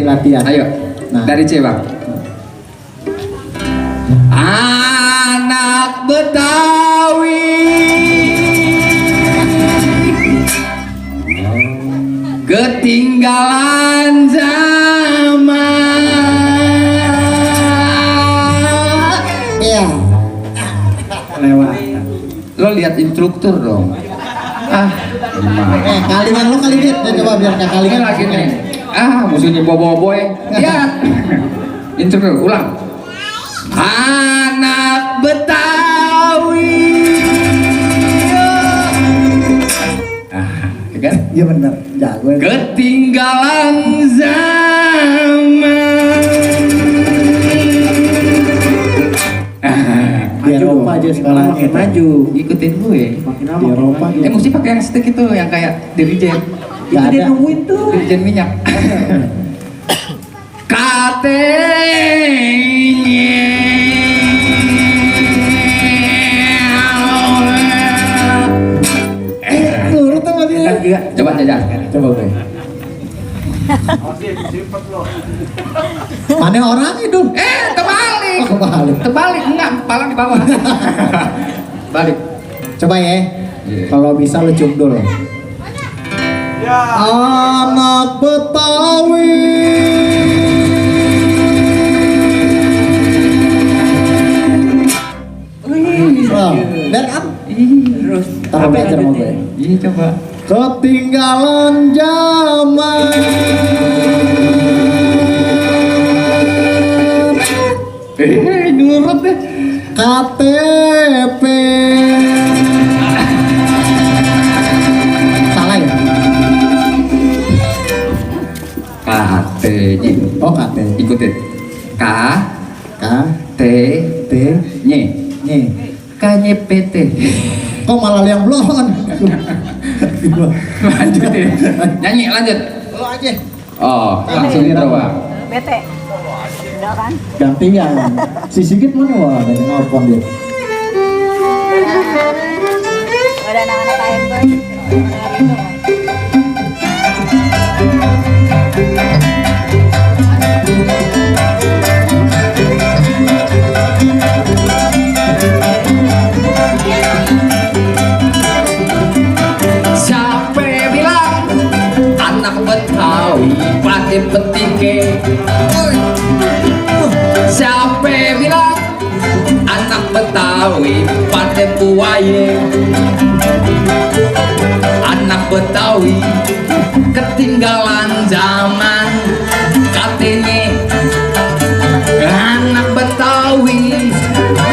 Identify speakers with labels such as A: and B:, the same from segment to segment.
A: latihan.
B: Ayo.
A: Nah.
B: Dari C, Bang. Anak Betawi ketinggalan zaman.
A: Iya. Lewat.
B: Lo lihat instruktur dong.
A: Kalian lo kali lihat coba biar kayak
B: Ini
A: kalian
B: lagi nih. Musuhnya boboiboy. Lihat. Instruktur ulang. Anak Betawi. Ya kan?
A: Iya benar, jago.
B: Ketinggalan zaman.
A: Di Eropa aja sekarang
B: Makin maju, ikutin gue.
A: Makin lama. Di Eropa.
B: Mesti pakai yang stick itu yang kayak dirijen.
A: Gak
B: Itu dia
A: ada.
B: nungguin tuh. Dirijen minyak.
A: Turut sama dia.
B: Coba jajak.
A: Coba gue. Mana orang itu?
B: Terbalik.
A: Oh, kebalik.
B: Terbalik enggak, kepala di bawah. Balik.
A: Coba ya.
B: Iya.
A: Kalau bisa lu cium dulu. Anak Betawi. Oh, dan up.
B: Terus.
A: Taruh belajar sama gue.
B: Iya coba.
A: Ketinggalan zaman.
B: Nurut deh.
A: KTP. Salah ya?
B: KTJ.
A: Oh KT.
B: Ikutin. K
A: K
B: T
A: T
B: Ny.
A: Ny.
B: KNYPT.
A: Kok malah yang belum?
B: Lanjutin. Nyanyi lanjut.
A: Lo aja.
B: Oh, langsung coba.
C: Bete. Udah kan?
A: Gantian. Si Sigit mana wah? Dari nelfon dia.
C: Udah anak-anak AMB.
B: Siapa bilang anak Betawi pati petike? Siapa bilang anak Betawi pati puaye? Anak Betawi ketinggalan zaman katanya. Anak Betawi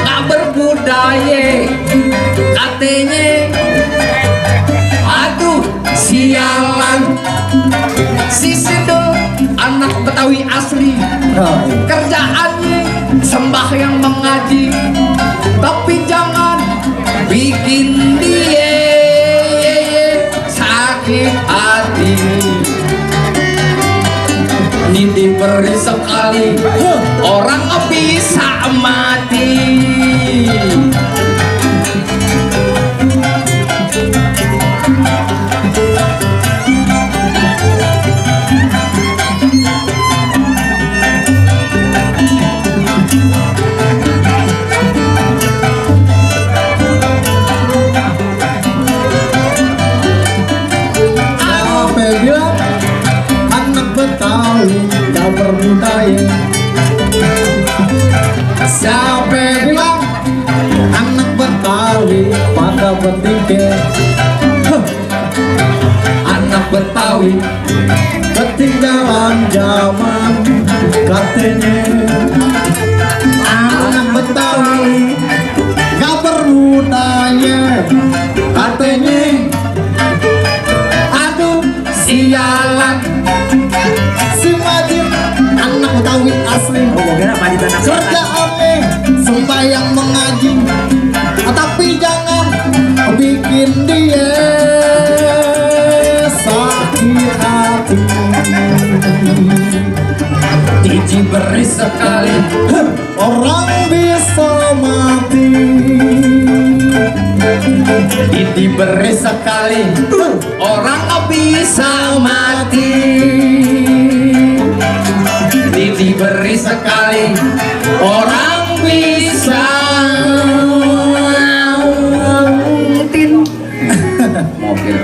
B: gak berbudaya katanya. Aduh sialan, si Sidul anak Betawi asli, kerjaannya sembahyang mengaji, tapi jangan bikin dia sakit hati. Ini diberi sekali orang bisa mati.
A: Apa bilang anak Betawi gak berbudaya? Siapa bilang anak Betawi pada bertikai?
B: Anak Betawi
A: Ketinggalan zaman katanya. Anak Betawi gak berbudaya katanya. Aduh
B: sialan,
A: si Majid anak Betawi asli, kerjaannya sembahyang mengaji, tapi jangan bikin dia sakit hati.
B: Cici beri sekali
A: Orang bisa mati.
B: diberi sekali orang bisa mati.
D: diberi sekali orang bisa
B: mobil.